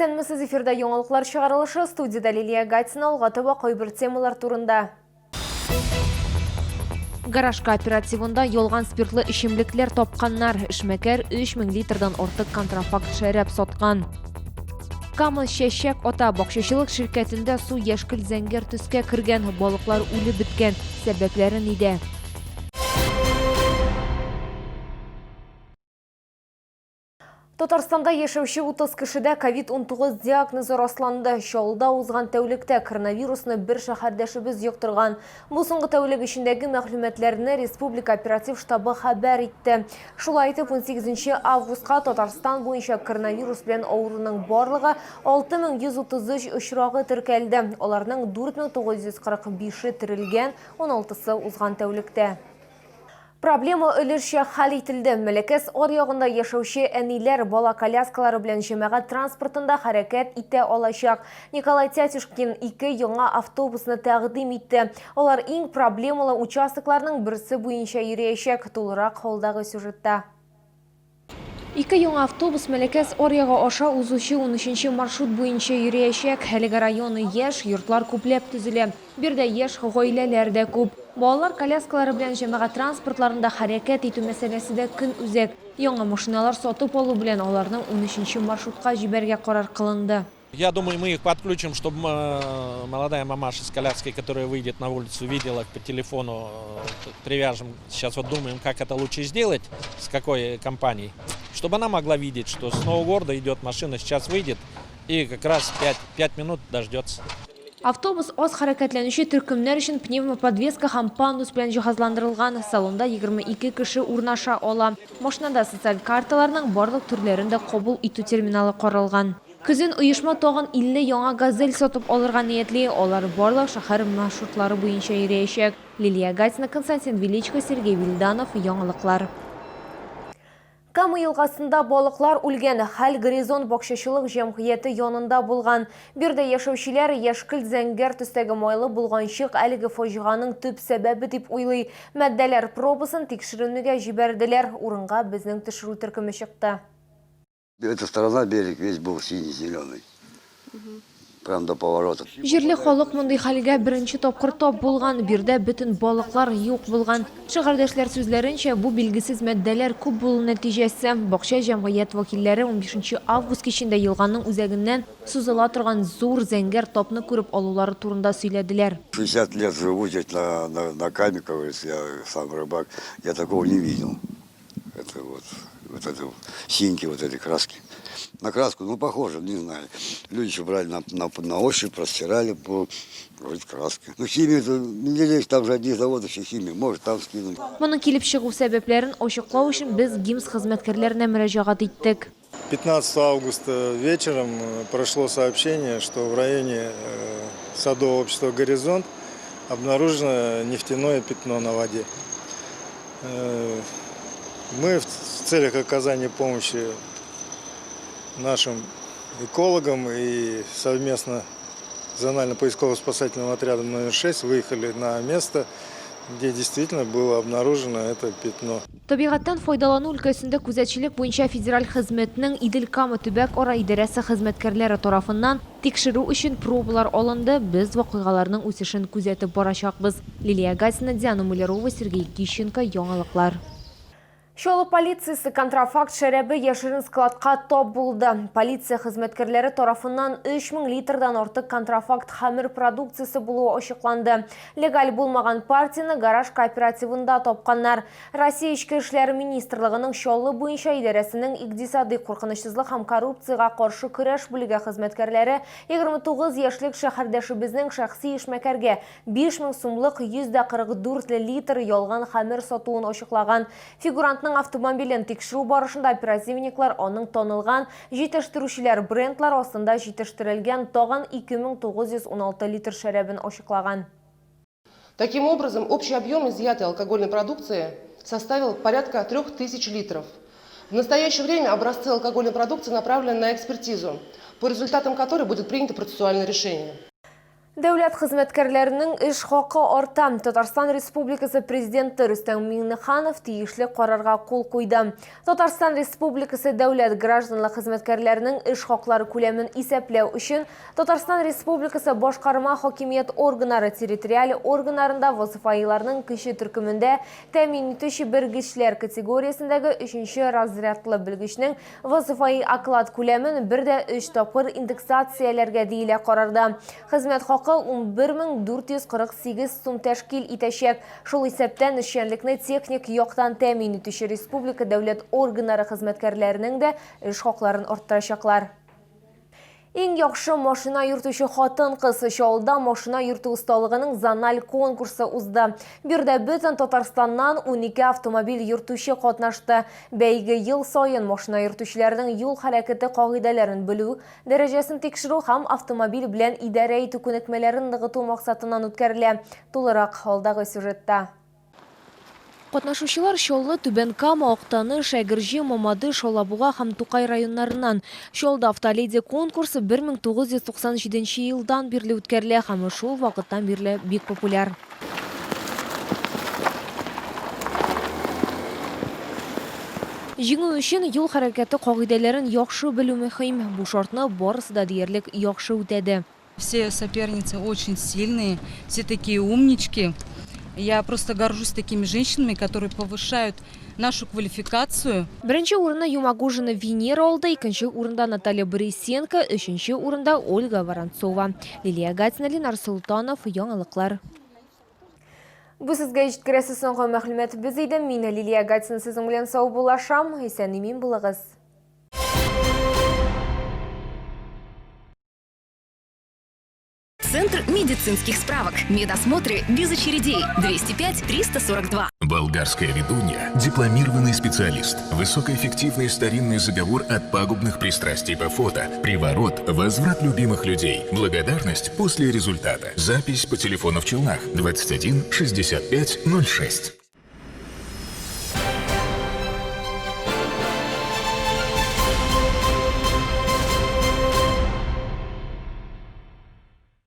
Исәнмесез, эфирда яңалыклар чыгарылышы, студиядә Лилия Гатина, алга таба кайбер темалар турында. Гараж кооперативында ялган спиртлы эчемлекләр тапканнар. Эшмәкәр 3000 литрдан артык контрафакт шәраб саткан. Кама чәчәк ата. Бакчачылык ширкәтендә су яшькелт зәңгәр төскә кергән, балыклар үлеп беткән. Сәбәпләре нидә? Татарстанда яшәүче 30 кешедә ковид-19 диагнозы расланды. Чаллыда узган тәүлектә коронавирусны бер шәһәрдәшебез йоктырган. Бу соңгы тәүлек эчендәге мәгълүматларны республика оператив штабы хәбәр итте. Шулай итеп, 18 августка Татарстан буенча коронавирус белән авыруның барлыгы 6133 очрагы теркәлде. Аларның 4945-е терелгән, 16-сы узган тәүлектә. Проблема өлешчә хәл ителде. Мәләкәс аръягында яшәүче әниләр бала коляскалары белән җәмәгать транспортында хәрәкәт итә алачак. Николай Тятюшкин ике яңа автобусны тәкъдим итте. Алар иң проблемалы участокларның берсе буенча йөриячәк. Тулырак алдагы сюжетта. Ике яңа автобус Мәләкәс аръягы аша узучы унөченче маршрут буенча йөриячәк. Әлеге район яшь, йортлар күпләп төзелә. Биредә яшь гаиләләр дә күп. Балалар коляскалары белән җәмәгать транспортларында хәрәкәт итү мәсьәләсе дә көн үзәк. Яңа машиналар сатып алу белән аларны унөченче маршрутка җибәрергә карар кылынды. Я думаю, мы их подключим, чтобы молодая мамаша с коляской, которая выйдет на улицу, видела по телефону, привяжем. Сейчас вот думаем, как это лучше сделать, с какой компанией, чтобы она могла видеть, что с Нового города идет машина, сейчас выйдет и как раз 5, 5 минут дождется. Автобус аз хәрәкәтләнүче төркемнәр өчен пневмоподвеска һәм пандус белән җиһазландырылган. Салонда 22 кеше урнаша ала. Машинада социаль карталарның барлык төрләрен дә кабул итү терминалы каралган. Көзен оешма тагын 50 яңа Газель сатып алырга ниятли, алар барлык шәһәр маршрутлары буенча йөриячәк. Лилия Гатина, Константин Величко, Сергей Вильданов, Яңалыклар. Кама елгасында балыклар үлгән. Хәл Горизонт бакчачылык җәмгыяте янында булган. Биредә яшәүчеләр яшькелт-зәңгәр төстәге майлы болганчык әлеге фаҗиганың төп сәбәбе дип уйлый. Матдәләр пробасын тикшеренүгә җибәрделәр. Урынга безнең төшерү төркеме чыкты. Эта сторона берег весь был синий-зеленый. Прям до поворота. Җирле халык мондый хәлгә беренче тапкыр тап булган. Биредә бөтен балыклар юк булган. Шәһәрдәшләр сүзләренчә, бу билгесез матдәләр күп булу нәтиҗәсе. Бакча җәмгыять вәкилләре унбишенче август кичендә елганың үзәгеннән сузыла торган зур зәңгәр тапны күреп алулары турында сөйләделәр. 60 лет живу здесь на Каме, как говорится, я сам рыбак, я такого не видел. Это вот, вот это синьки, вот эти краски. На краску, ну, похоже, не знаю. Люди еще брали на ощупь, растирали, по, вроде краска. Ну, химию, это, не лезь, там же одни заводы, все химия, может, там скинули. Моның килеп чыгу сәбәпләрен ачыклау өчен без ГИМС хезмәткәрләренә мөрәҗәгать иттек. 15 августа вечером прошло сообщение, что в районе садового общества «Горизонт» обнаружено нефтяное пятно на воде. Мы в целях оказания помощи нашим экологам и совместно с зонально-поисково-спасательным отрядом номер 6 выехали на место, где действительно было обнаружено это пятно. Табигатьтән файдалану өлкәсендә күзәтчелек буенча федераль хезмәтнең Идел-Кама төбәк-ара идарәсе хезмәткәрләре тарафыннан тикшерү өчен пробалар алынды, без вакыйгаларның үсешен күзәтеп барачакбыз. Лилия Гатина, Диана Мулярова, Сергей Кищенко, Яңалыклар. Чаллы полициясе контрафакт шәрабе яшерен складка тап булды. Полиция хезмәткәрләре тарафыннан 3000 литрдан артык контрафакт хәмер продукциясе булуы ачыкланды. Легаль булмаган партияне гараж кооперативында тапканнар. Россия Эчке эшләр министрлыгының Чаллы буенча идарәсенең икътисадый куркынычсызлык һәм коррупциягә каршы көрәш бүлеге хезмәткәрләре 29 яшьлек шәһәрдәшебезнең шәхси эшмәкәргә 5000 сумлык 144 литр ялган хәмер сатуын ачыклаган. Фигурантның автомобилен тикшерү барышында оперативниклар аның танылган җитештерүчеләр брендлары астында җитештерелгән тагын 2916 литр шәрабен ачыклаган. Таким образом, общий объем изъятой алкогольной продукции составил порядка 3000 литров. В настоящее время образцы алкогольной продукции направлены на экспертизу, по результатам которой будет принято процессуальное решение. Дәүләт хезмәткәрләренең эш хакы арта. Татарстан Республикасы Президенты Рөстәм Миңнеханов тиешле карарга кул куйды. Татарстан Республикасы дәүләт гражданлык хезмәткәрләренең эш хаклары күләмен исәпләү өчен Татарстан Республикасы башкарма хакимият органнары территориаль органнарында вазыйфаиларның кече төркемендә тәэмин итүче белгечләр категориясендәге өченче разрядлы белгечнең Вазыйфаи оклад күләмен 1,3 тапкыр индексацияләргә, диелә карарда. Хезмәт хакы 11448 сум тәшкил итәчәк. Шул исәптән эшчәнлекне техник яктан тәэмин итүче республика дәүләт органнары хезмәткәрләренең дә эш хакларын арттырачаклар. Иң яхшы машина йөртүче хатын-кыз Чаллыда машина йөртү осталыгының зональ конкурсы узды. Биредә бөтен Татарстаннан 12 автомобиль йөртүче катнашты. Бәйге ел саен машина йөртүчеләрнең юл хәрәкәте кагыйдәләрен белү дәрәҗәсен тикшерү һәм автомобиль белән идарә итү күнекмәләрен ныгыту максатыннан үткәрелә. Тулырак алдагы сюжетта. Катнашучылар Чаллы, Түбән Кама, Актаныш, Әгерҗе, Мамадыш, Алабуга һәм Тукай районнарыннан. Чаллыда Автоледи конкурсы 1997 елдан бирле үткәрелә һәм шул вакыттан бирле бик популяр. Җиңү өчен юл хәрәкәте кагыйдәләрен яхшы белү мөһим. Бу шартны барысы да диярлек яхшы үтәде. Все соперницы очень сильные, все такие умнички. Я просто горжусь такими женщинами, которые повышают нашу квалификацию. Беренче урынны Юмагужина Венера алды, икенче урында Наталья Борисенко, өченче урында Ольга Воронцова. Лилия Гатина, Ленар Солтанов, Яңалыклар. Бу сезгә җиткерәсе соңгы мәгълүматыбыз иде. Мин Лилия Гатина сезнең белән саубуллашам. Исән-имин булыгыз. Центр медицинских справок. Медосмотры без очередей. 205 342. Болгарская ведунья – дипломированный специалист. Высокоэффективный старинный заговор от пагубных пристрастий по фото. Приворот, возврат любимых людей. Благодарность после результата. Запись по телефону в Челнах 21 65 06.